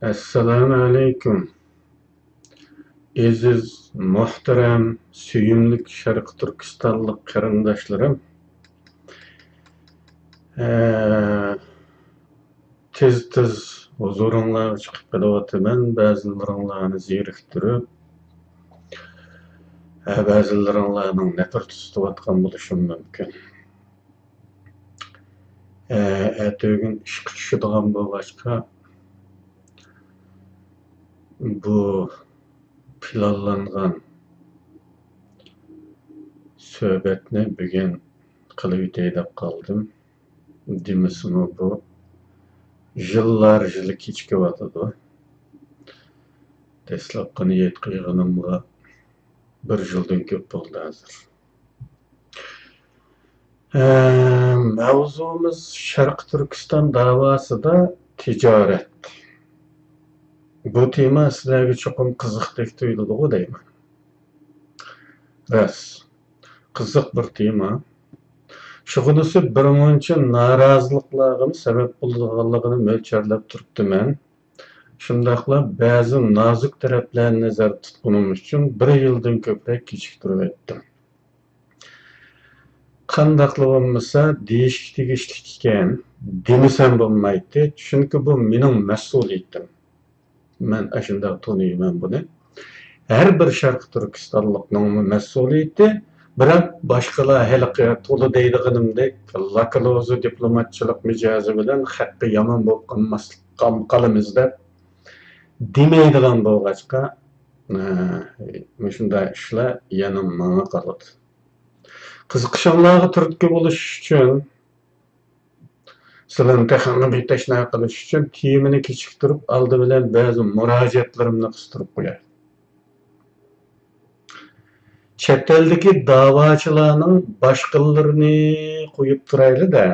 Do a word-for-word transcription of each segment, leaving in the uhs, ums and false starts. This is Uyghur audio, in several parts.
ئەسسالامۇئەلەيكۇم. ئەزىز، مۆھتەرەم، سۆيۈملۈك شەرقىي تۈركىستانلىق قېرىنداشلىرىم. ئە، تېز-تېز ھۇزۇرۇڭلارغا چىقىپ قېلىۋاتىمەن. بەزىلىرىڭلارنى زېرىكتۈرۈپ، ھە، بەزىلىرىڭلارنىڭ نەپرىتى تۇتۇۋاتقان بولۇشۇم مۇمكىن. ئە، ئەتىگۈن ئىشقا چۈشىدىغان بولغاچقا، بۇ پىلانلانغان سۆھبەتنى بۈگۈن قىلىۋېتەي دەپ قالدىم. دېمىسىمۇ بۇ يىللار يىلى كېچىكىۋاتىدۇ. دەسلەپكى نىيەت قىلغىنىمغا بىر يىلدىن كۆپ بولدى ھازىر. ئە، مەۋزۇمىز شەرقىي تۈركىستان داۋاسىدا تىجارەت. بۇ تېما سىلەرگە چوقۇم قىزىقتەك تۇيۇلىدىغۇ دەيمەن. راست، قىزىق بىر تېما. شۇغىنىسى بىرمۇنچە نارازىلىقلارغىمۇ سەۋەب بولىدىغانلىقىنى مۆلچەرلەپ تۇرۇپتىمەن. شۇنداقلا بەزى نازۇك تەرەپلەرنى نەزەردە تۇتقىنىم ئۈچۈن بىر يىلدىن كۆپرەك كېچىكتۈرۈۋەتتىم. قانداقلا بولمىسا دېيىشكە تېگىشلىك ئىكەن، دېمىسەم بولمايتتى، چۈنكى بۇ مېنىڭ مەسئۇلىيىتىم. مەن ئاشۇنداق تونۇيمەن بۇنى. ھەر بىر شەرقىي تۈركىستانلىقنىڭمۇ مەسئۇلىيىتى، بىراق باشقىلار ھېلىقى تولا دەيدىغىنىمدەك لاكلوزا دىپلوماتچىلىق مىجەزى بىلەن خەققە يامان بولۇپ قالماسلىق، قال-، قالىمىز دەپ دېمەيدىغان بولغاچقا، ئە، مۇشۇنداق ئىشلار يەنە ماڭا قالىدۇ. قىزىقىشىڭلارغا تۈرتكە بولۇش ئۈچۈن، سىلەرنى تېخىمۇ بىتەشنا قىلىش ئۈچۈن تېمىنى كېچىكتۈرۈپ، ئالدى بىلەن بەزى مۇراجىئەتلىرىمنى قىستۇرۇپ قوياي. چەت ئەلدىكى داۋاچىلارنىڭ باشقىلىرىنى قويۇپ تۇرايلى-دە،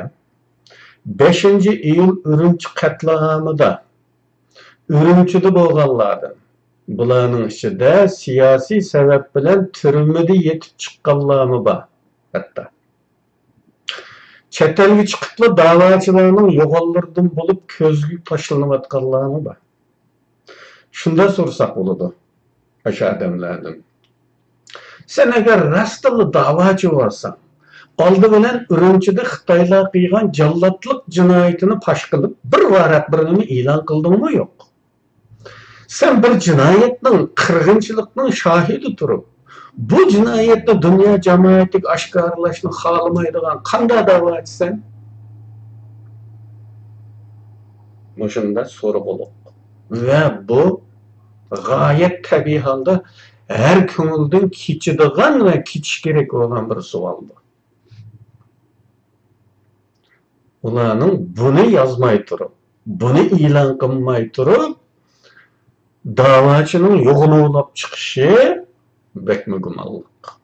بەشىنچى ئىيۇل ئۈرۈمچى قەتلىئامىدا ئۈرۈمچىدە بولغانلاردىن، بۇلارنىڭ ئىچىدە سىياسىي سەۋەب بىلەن تۈرمىدە يېتىپ چىققانلارمۇ بار، ھەتتا. چەت ئەلگە چىقىپلا داۋاچىلارنىڭ يوغانلىرىدىن بولۇپ كۆزگە تاشلىنىۋاتقانلارمۇ بار. شۇنداق سورىساق بولىدۇ ئاشۇ ئادەملەردىن. سەن ئەگەر راستتىنلا داۋاچى بولساڭ، ئالدى بىلەن ئۈرۈمچىدە خىتايلار قىلغان جاللاتلىق جىنايىتىنى پاش قىلىپ، بىر ۋاراق بىر نېمە ئېلان قىلدىڭمۇ؟ يوق. سەن بىر جىنايەتنىڭ، قىرغىنچىلىقنىڭ شاھىدى تۇرۇپ، بۇ جىنايەتنى دۇنيا جامائىتىگە ئاشكارىلاشنى خالىمايدىغان قانداق داۋاچىسەن؟ مۇشۇنداق سورىغۇلۇق. ۋە بۇ غايەت تەبىئىي ھالدا ھەر كۆڭۈلدىن كېچىدىغان ۋە كېچىش كېرەك بولغان بىر سوئال بۇ. ئۇلارنىڭ بۇنى يازماي تۇرۇپ، بۇنى ئېلان قىلماي تۇرۇپ، داۋاچىنىڭ يوغىنى ئوۋلاپ چىقىشى بەكمۇ گۇمانلىق.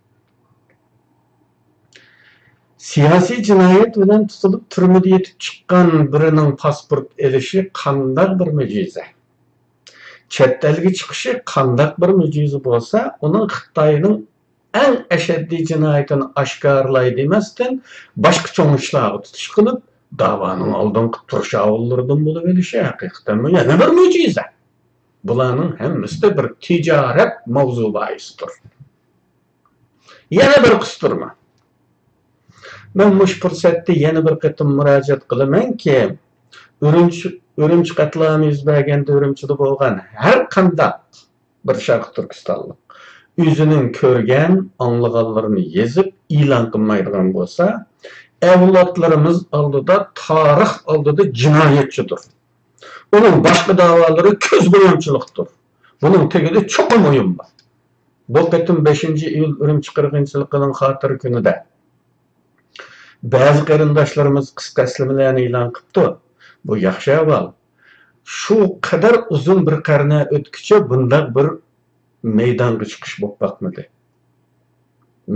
سىياسىي جىنايەت بىلەن تۇتۇلۇپ، تۈرمىدە يېتىپ چىققان بىرىنىڭ پاسپورت ئېلىشى قانداق بىر مۆجىزە؟ چەت ئەلگە چىقىشى قانداق بىر مۆجىزە بولسا، ئۇنىڭ خىتاينىڭ ئەڭ ئەشەددىي جىنايىتىنى ئاشكارىلاي دېمەستىن، باشقا چوڭ ئىشلارغا تۇتۇش قىلىپ، داۋانىڭ ئالدىنقى تۇرشاۋۇللىرىدىن بولۇۋېلىشى ھەقىقەتەنمۇ يەنە بىر مۆجىزە. بۇلارنىڭ ھەممىسىدە بىر تىجارەت ماۋزۇ باھىسىدۇر. يەنە بىر قىستۇرما. مەن مۇشۇ پۇرسەتتە يەنە بىر قېتىم مۇراجىئەت قىلىمەنكى، ئۈرۈمچى، ئۈرۈمچى قەتلىئامى يۈز بەرگەندە ئۈرۈمچىدە بولغان ھەر قانداق بىر شەرقىي تۈركىستانلىق ئۆزىنىڭ كۆرگەن، ئاڭلىغانلىرىنى يېزىپ ئېلان قىلمايدىغان بولسا، ئەۋلادلىرىمىز ئالدىدا، تارىخ ئالدىدا جىنايەتچىدۇر. ئۇنىڭ باشقا داۋالىرى كۆزبويامچىلىقتۇر. بۇنىڭ تېگىدە چوقۇم ئويۇن بار. بۇ قېتىم بەشىنچى ئىيۇل ئۈرۈمچى قىرغىنچىلىقىنىڭ خاتىرە كۈنىدە بەزى قېرىنداشلىرىمىز قىسقا ئەسلىمىلەرنى ئېلان قىپتۇ. بۇ ياخشى ئەھۋال. شۇ قەدەر ئۇزۇن بىر قەرنە ئۆتكۈچە بۇنداق بىر مەيدانغا چىقىش بولۇپ باقمىدى.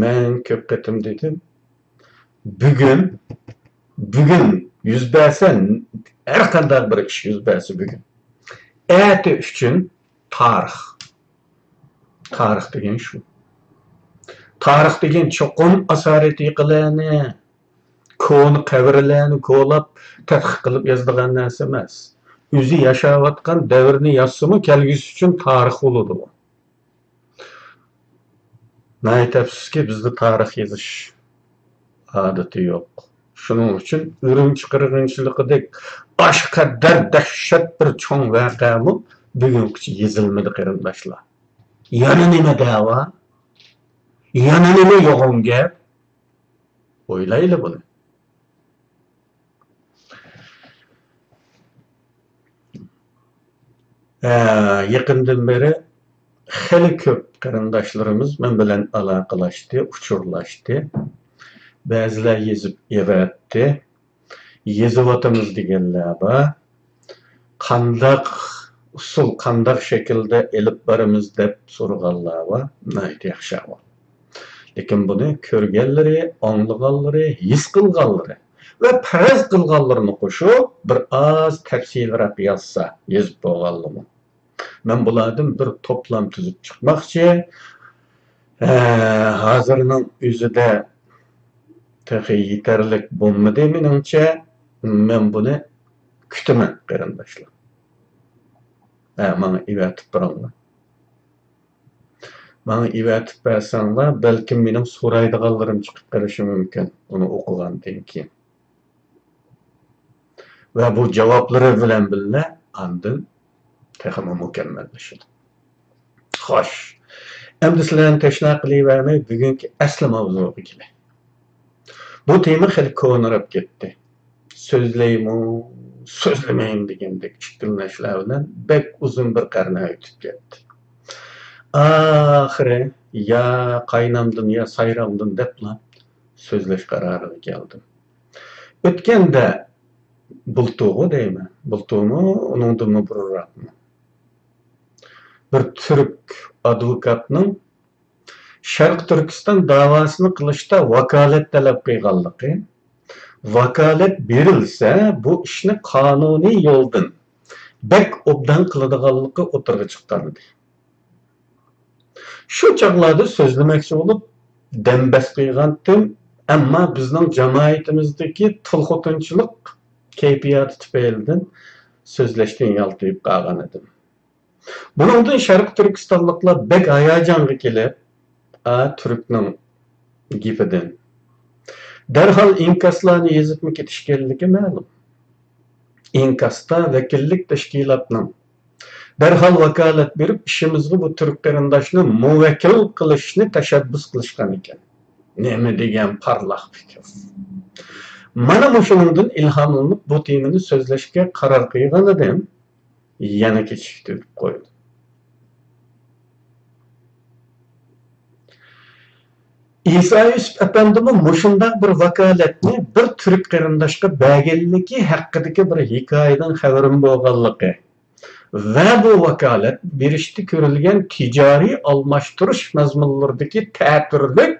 مەن كۆپ قېتىم دېدىم، بۈگۈن، بۈگۈن يۈز بەرسە، ھەر قانداق بىر ئىش يۈز بەرسە بۈگۈن، ئەتە ئۈچۈن تارىخ. تارىخ دېگەن شۇ. تارىخ دېگەن چوقۇم ئاسارەتىي يىقىلارنى، كونا قەبرىلەرنى كولاپ، تەتقىق قىلىپ يازىدىغان نەرسە ئەمەس. ئۆزى ياشاۋاتقان دەۋرنى يازسىمۇ، كەلگۈسى ئۈچۈن تارىخ بولىدۇ. ناھايىتى ئەپسۇسكى، بىزدە تارىخ يېزىش ئادىتى يوق. شۇنىڭ ئۈچۈن ئۈرۈمچى قىرغىنچىلىقىدەك ئاشۇ قەدەر دەھشەت بىر چوڭ ۋەقەمۇ بۈگۈنگىچە يېزىلمىدى، قېرىنداشلار. يەنە نېمە دەۋا؟ يەنە نېمە يوغان گەپ؟ ئويلايلى بۇنى. ھە، يېقىندىن بېرى خېلى كۆپ قېرىنداشلىرىمىز مەن بىلەن ئالاقىلەشتى، ئۇچۇرلاشتى. بەزىلەر يېزىپ ئېۋەتتى. يېزىۋاتىمىز دېگەنلەر بار. قانداق ئۇسۇل، قانداق شەكىلدە ئېلىپ بارىمىز دەپ سورىغانلار بار. ناھايىتى ياخشى ئەھۋال. لېكىن بۇنى كۆرگەنلىرى، ئاڭلىغانلىرى، ھېس قىلغانلىرى ۋە پەرەز قىلغانلىرىنى قوشۇپ، بىر ئاز تەپسىلىيرەك يازسا، يېزىپ بولغانلىمۇ. مەن بۇلاردىن بىر توپلام تۈزۈپ چىقماقچى. ھە، ھازىرنىڭ ئۆزىدە تېخى يېتەرلىك بولمىدى مېنىڭچە. مەن بۇنى كۈتىمەن، قېرىنداشلار. ھە، ماڭا ئېۋەتىپ بېرىڭلار. ماڭا ئېۋەتىپ بەرسەڭلار، بەلكىم مېنىڭ سورايدىغانلىرىم چىقىپ قېلىشى مۇمكىن، ئۇنى ئوقۇغاندىن كېيىن. ۋە بۇ جاۋابلىرى بىلەن بىللە ئاندىن تېخىمۇ مۇكەممەللىشىدۇ. خوش، ئەمدى سىلەرنى تەشنا قىلىۋەرمەي، بۈگۈنكى ئەسلى ماۋزۇغا كېلەي. بۇ تېما خېلى كونىراپ كەتتى. سۆزلەيمۇ، سۆزلىمەيمۇ دېگەندەك ئىككىلىنىشلەر بىلەن بەك ئۇزۇن بىر قەرنە ئۆتۈپ كەتتى. ئاخىرى يا قاينامدىن، يا سايرامدىن دەپلا سۆزلەش قارارىغا كەلدىم. ئۆتكەندە بۇلتۇرغۇ دەيمەن، بۇلتۇرمۇ، ئۇنىڭدىنمۇ بۇرۇنراقمۇ، بىر تۈرك ئادۋوكاتنىڭ شەرقىي تۈركىستان داۋاسىنى قىلىشتا ۋاكالەت تەلەپ قىلغانلىقى، ۋاكالەت بېرىلسە، بۇ ئىشنى قانۇنىي يولدىن بەك ئوبدان قىلىدىغانلىقى ئوتتۇرىغا چىققانىدى. شۇ چاغلاردا سۆزلىمەكچى بولۇپ دەم بەس قىلغانتىم، ئەمما بىزنىڭ جامائىتىمىزدىكى تىل خوتۇنچىلىق كەيپىياتى تۈپەيلىدىن سۆزلەشتىن يالتىيىپ قالغان ئىدىم. بۇنىڭدىن شەرقىي تۈركىستانلىقلار بەك ھاياجانغا كېلىپ، ئا، تۈركنىڭ گېپىدىن دەرھال ئىنكاسلارنى يېزىپمۇ كېتىشكەنلىكى مەلۇم. ئىنكاستا ۋەكىللىك تەشكىلاتنىڭ دەرھال ۋاكالەت بېرىپ، ئىشىمىزغا بۇ تۈرك قېرىنداشنى مۇۋەككىل قىلىشنى تەشەببۇس قىلىشقان ئىكەن. نېمە دېگەن پارلاق پىكىر! مانا مۇشۇنىڭدىن ئىلھاملىنىپ، بۇ تېمىنى سۆزلەشكە قارار قىلغان ئىدىم. يەنە كېچىكتۈرۈپ قويدۇم. ئىسا يۈسۈپ ئەپەندىمۇ مۇشۇنداق بىر ۋاكالەتنى بىر تۈرك قېرىنداشقا بەرگەنلىكى ھەققىدىكى بىر ھېكايىدىن خەۋىرىم بولغانلىقى ۋە بۇ ۋاكالەت بېرىشتە كۆرۈلگەن تىجارىي ئالماشتۇرۇش مەزمۇنلىرىدىكى تەتۈرلۈك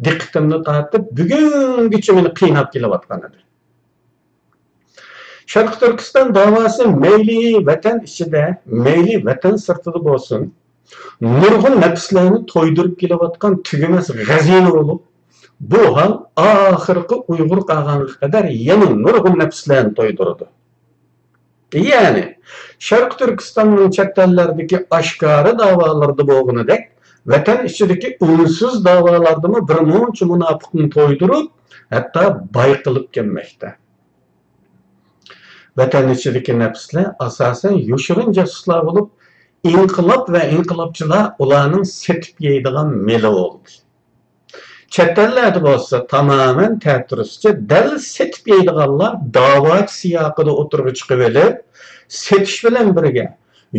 دىققىتىمنى تارتىپ، بۈگۈنگىچە مېنى قىيناپ كېلىۋاتقان ئىدى. شەرقىي تۈركىستان داۋاسى مەيلى ۋەتەن ئىچىدە، مەيلى ۋەتەن سىرتىدا بولسۇن، نۇرغۇن نەپسلەرنى تويدۇرۇپ كېلىۋاتقان تۈگىمەس غەزىنە بولۇپ، بۇ ھال ئاخىرقى ئۇيغۇر قالغانغا قەدەر يەنە نۇرغۇن نەپسلەرنى تويدۇرىدۇ. يەنى، شەرقىي تۈركىستاننىڭ چەت ئەللەردىكى ئاشكارا داۋالىرىدا بولغىنىدەك، ۋەتەن ئىچىدىكى ئۈنسىز داۋالاردىمۇ بىر مۇنچە مۇناپىقنى تويدۇرۇپ، ھەتتا باي قىلىپ كەلمەكتە. ۋەتەن ئىچىدىكى نەپسلەر ئاساسەن يوشۇرۇن جاسۇسلار بولۇپ، ئىنقىلاب ۋە ئىنقىلابچىلار ئۇلارنىڭ سېتىپ يەيدىغان مېلى بولدى. چەت ئەللەردە بولسا تامامەن تەتۈرىسىچە دەل سېتىپ يەيدىغانلار داۋاچى سىياقىدا ئوتتۇرىغا چىقىۋېلىپ، سېتىش بىلەن بىرگە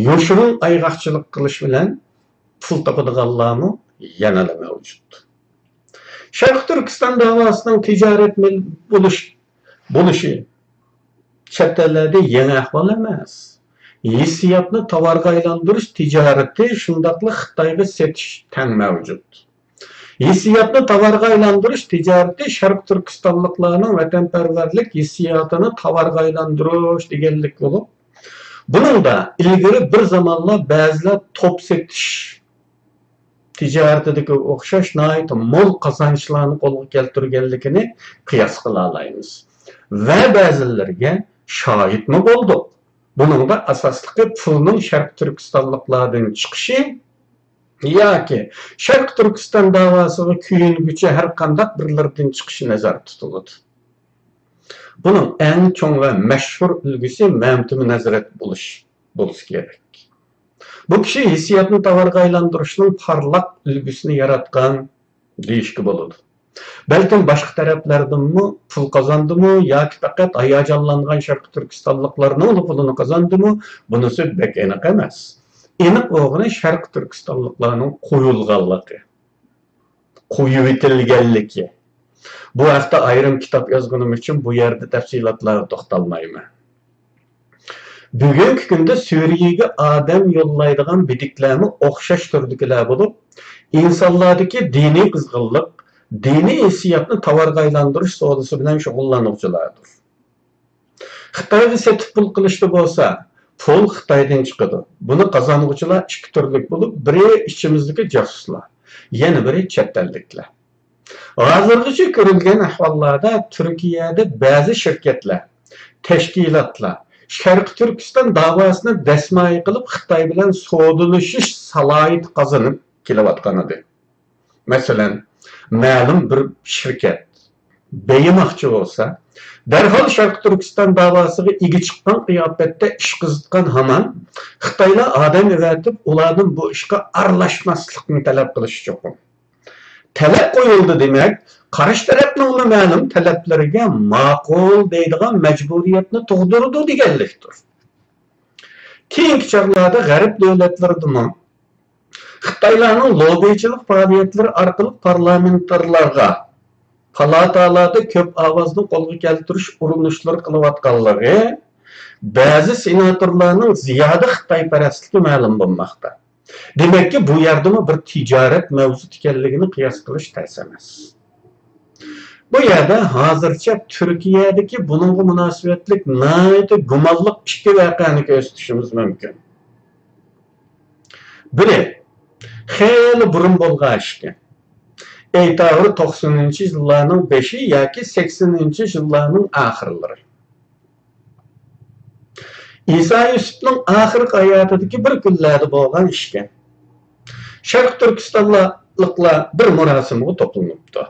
يوشۇرۇن ئايغاقچىلىق قىلىش بىلەن پۇل تاپىدىغانلارمۇ يەنىلا مەۋجۇت. شەرقىي تۈركىستان داۋاسىنىڭ تىجارەت مىل-، بولۇش، بولۇشى چەت ئەللەردە يېڭى ئەھۋال ئەمەس. ھېسسىياتنى تاۋارغا ئايلاندۇرۇش تىجارىتى شۇنداقلا خىتايغا سېتىش تەڭ مەۋجۇت. ھېسسىياتنى تاۋارغا ئايلاندۇرۇش تىجارىتى شەرقىي تۈركىستانلىقلارنىڭ ۋەتەنپەرۋەرلىك ھېسسىياتىنى تاۋارغا ئايلاندۇرۇش دېگەنلىك بولۇپ، بۇنىڭدا ئىلگىرى بىر زامانلار بەزىلەر توپ سېتىش تىجارىتىدىكى ئوخشاش ناھايىتى مول قازانچلارنى قولغا كەلتۈرگەنلىكىنى قىياس قىلالايمىز. ۋە بەزىلىرىگە شاھىتمۇ بولدۇق. بۇنىڭدا ئاساسلىقى پۇلنىڭ شەرقىي تۈركىستانلىقلاردىن چىقىشى ياكى شەرقىي تۈركىستان داۋاسىغا كۆيۈنگۈچى ھەر قانداق بىرلىرىدىن چىقىشى نەزەردە تۇتۇلىدۇ. بۇنىڭ ئەڭ چوڭ ۋە مەشھۇر ئۈلگىسى مەمتىمىن ھەزرەت بولۇش، بولسا كېرەك. بۇ كىشى ھېسسىياتنى تاۋارغا ئايلاندۇرۇشنىڭ پارلاق ئۈلگىسىنى ياراتقان دېيىشكە بولىدۇ. بەلكىم باشقا تەرەپلەردىنمۇ پۇل قازاندىمۇ ياكى پەقەت ھاياجانلانغان شەرقىي تۈركىستانلىقلارنىڭلا پۇلىنى قازاندىمۇ، بۇنىسى بەك ئېنىق ئەمەس. ئېنىق بولغىنى شەرقىي تۈركىستانلىقلارنىڭ قويۇلغانلىقى، قويۇۋېتىلگەنلىكى. بۇ ھەقتە ئايرىم كىتاب يازغىنىم ئۈچۈن بۇ يەردە تەپسىلاتلارغا توختالمايمەن. بۈگۈنكى كۈندە سۈرىيەگە ئادەم يوللايدىغان بىدىكلەرمۇ ئوخشاش تۈردىكىلەر بولۇپ، ئىنسانلاردىكى دىنىي قىزغىنلىق، دىنىي ھېسسىياتنى تاۋارغا ئايلاندۇرۇش سودىسى بىلەن شۇغۇللانغۇچىلاردۇر. خىتايغا سېتىپ پۇل قىلىشتا بولسا، پۇل خىتايدىن چىقىدۇ. بۇنى قازانغۇچىلار ئىككى تۈرلۈك بولۇپ، بىرى ئىچىمىزدىكى جاسۇسلار، يەنە بىرى چەت ئەللىكلەر. ھازىرغىچە كۆرۈلگەن ئەھۋاللاردا تۈركىيەدە بەزى شىركەتلەر، تەشكىلاتلار شەرقىي تۈركىستان داۋاسىنى دەسمايە قىلىپ، خىتاي بىلەن سودىلىشىش سالاھىيىتى قازىنىپ كېلىۋاتقان ئىدى. مەسىلەن، مەلۇم بىر شىركەت بېيىماقچى بولسا، دەرھال شەرقىي تۈركىستان داۋاسىغا ئىگە چىققان قىياپەتتە ئىش قىزىتقان ھامان خىتايلار ئادەم ئەۋەتىپ، ئۇلاردىن بۇ ئىشقا ئارىلاشماسلىقنى تەلەپ قىلىشى چوقۇم. تەلەپ قويۇلدى دېمەك، قارشى تەرەپنىڭمۇ مەلۇم تەلەپلىرىگە ماقۇل دەيدىغان مەجبۇرىيەتنى تۇغدۇرىدۇ دېگەنلىكتۇر. كېيىنكى چاغلاردا غەرب دۆلەتلىرىدىمۇ خىتايلارنىڭ لوببىچىلىق پائالىيەتلىرى ئارقىلىق پارلامېنتارلارغا، پالاتالاردا كۆپ ئاۋازنى قولغا كەلتۈرۈش ئۇرۇنۇشلىرى قىلىۋاتقانلىقى بەزى سېناتورلارنىڭ زىيادە خىتايپەرەسلىكى مەلۇم بولماقتا. دېمەككى، بۇ يەردىمۇ بىر تىجارەت مەۋجۇت ئىكەنلىكىنى قىياس قىلىش تەس ئەمەس. بۇ يەردە ھازىرچە تۈركىيەدىكى بۇنىڭغا مۇناسىۋەتلىك ناھايىتى گۇمانلىق ئىككى ۋەقەنى كۆرسىتىشىمىز مۇمكىن. بىرى، خېلى بۇرۇن بولغان ئىكەن. ئەيتاۋۇر توقسىنىنچى يىللارنىڭ بېشى ياكى سەكسىنىنچى يىللارنىڭ ئاخىرلىرى. ئىسا يۈسۈپنىڭ ئاخىرقى ھاياتىدىكى بىر كۈنلەردە بولغان ئىكەن. شەرقىي تۈركىستانلىقلار بىر مۇراسىمغا توپلىنىپتۇ.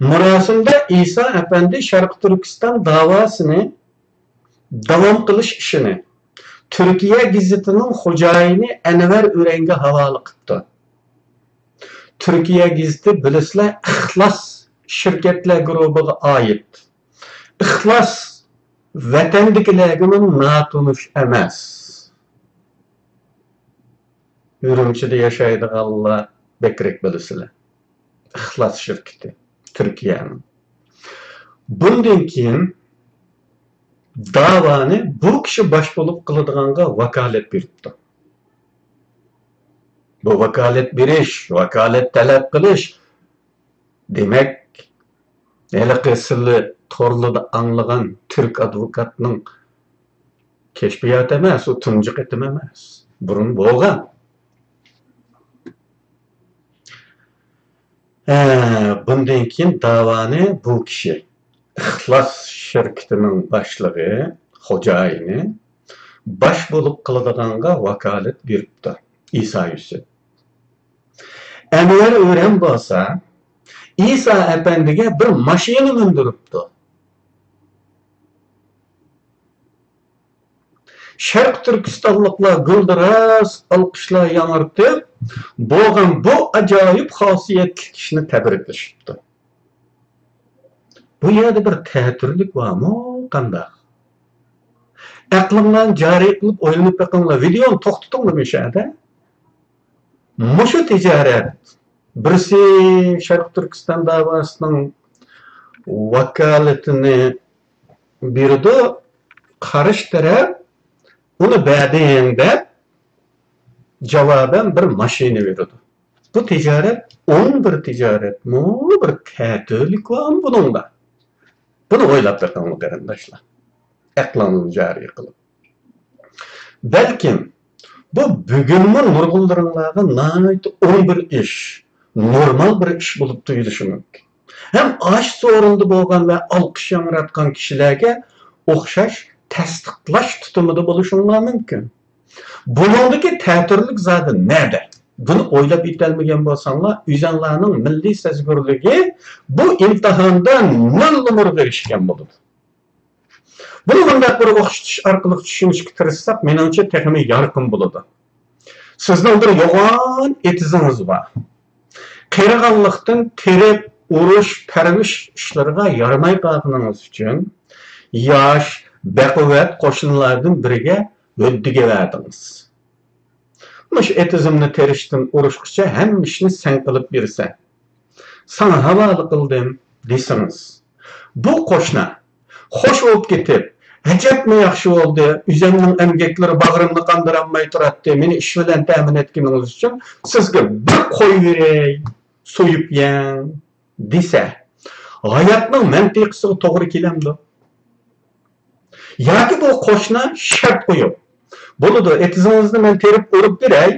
مۇراسىمدا ئىسا ئەپەندى شەرقىي تۈركىستان داۋاسىنى داۋام قىلىش ئىشىنى تۈركىيە گېزىتىنىڭ خوجايىنى ئەنۋەر ئۆرەنگە ھاۋالە قىپتۇ. تۈركىيە گېزىتى، بىلىسىلەر، ئىخلاس شىركەتلەر گۇرۇپپىغا ئائىت. ئىخلاس ۋەتەندىكىلەرگىمۇ ناتونۇش ئەمەس. ئۈرۈمچىدە ياشايدىغانلار بەكرەك بىلىسىلەر. ئىخلاس شىركىتى، تۈركىيەنىڭ. بۇندىن كېيىن داۋانى بۇ كىشى باش بولۇپ قىلىدىغانغا ۋاكالەت بېرىپتۇ. بۇ ۋاكالەت بېرىش، ۋاكالەت تەلەپ قىلىش، دېمەك، ھېلىقى سىلى تورلىدا ئاڭلىغان تۈرك ئادۋوكاتنىڭ كەشپىياتى ئەمەس، ئۇ تۇنجى قېتىم ئەمەس. بۇرۇن بولغان. ھە، بۇندىن كېيىن داۋانى بۇ كىشى، ئىخلاس شىركىتىنىڭ باشلىقى، خوجايىنى، باش بولۇپ قىلىدىغانغا ۋاكالەت بېرىپتۇ، ئىسا يۈسۈپ. ئەنۋەر ئۆرەن بولسا ئىسا ئەپەندىگە بىر ماشىنا مىندۈرۈپتۇ. شەرقىي تۈركىستانلىقلار گۈلدۈراس ئالقىشلار ياڭرىتىپ، بولغان بۇ ئاجايىپ خاسىيەتلىك ئىشنى تەبرىكلىشىپتۇ. بۇ يەردە بىر تەتۈرلۈك بارمۇ قانداق؟ ئەقلىڭلارنى جارى قىلىپ ئويلىنىپ بېقىڭلار. ۋىدېونى توختىتىڭلار مۇشۇ يەردە. مۇشۇ تىجارەت، بىرسى شەرقىي تۈركىستان داۋاسىنىڭ ۋاكالىتىنى بېرىدۇ، قارشى تەرەپ ئۇنى بەردىڭ دەپ جاۋابەن بىر ماشىنا بېرىدۇ. بۇ تىجارەت ئوڭ بىر تىجارەتمۇ، بىر تەتۈرلۈك بارمۇ بۇنىڭدا؟ بۇنى ئويلاپ بېقىڭلار قېرىنداشلار. ئەقلىڭلارنى جارى قىلىپ. بەلكىم بۇ بۈگۈنمۇ نۇرغۇنلىرىڭلارغا ناھايىتى ئوڭ بىر ئىش، نورمال بىر ئىش بولۇپ تۇيۇلۇشى مۇمكىن. ھەم ئاشۇ سورۇندا بولغان ۋە ئالقىش ياڭراتقان كىشىلەرگە ئوخشاش تەستىقلاش تۇتۇمىدا بولۇشۇڭلار مۇمكىن. بۇنىڭدىكى تەتۈرلۈك زادى نەدە؟ بۇنى ئويلاپ يېتەلمىگەن بولساڭلار، ئۆزەڭلارنىڭ مىللىي سەزگۈرلۈكى بۇ ئىمتىھاندا نۆل نومۇرغا ئېرىشكەن بولىدۇ. بۇنى مۇنداق بىر ئوخشىتىش ئارقىلىق چۈشىنىشكە تىرىشساق، مېنىڭچە تېخىمۇ يارقىن بولىدۇ. سىزنىڭ بىر يوغان ئېتىزىڭىز بار. قېرىغانلىقتىن تېرىپ، ئۇرۇش، پەرۋىش ئىشلىرىغا يارىماي قالغىنىڭىز ئۈچۈن ياش، بەقۇۋۋەت قوشنىلاردىن بىرىگە ھۆددىگە بەردىڭىز. مۇشۇ ئېتىزىمنى تېرىشتىن ئۇرۇشقىچە ھەممە ئىشنى سەن قىلىپ بېرىسەن. ساڭا ھاۋالە قىلدىم، دېسىڭىز. بۇ قوشنا خوش بولۇپ كېتىپ، ئەجەبمۇ ياخشى بولدى، ئۆزۈمنىڭ ئەمگەكلىرى باغرىمنى قاندۇرالماي تۇراتتى، مېنى ئىش بىلەن تەمىن ئەتكىنىڭىز ئۈچۈن سىزگە بىر قوي بېرەي، سويۇپ يەڭ، دېسە، ھاياتنىڭ مەنتىقىسىغا توغرا كېلەمدۇ؟ ياكى بۇ قوشنا شەرت قويۇپ، بولىدۇ، ئېتىزىڭىزنى مەن تېرىپ ئۇرۇپ بېرەي،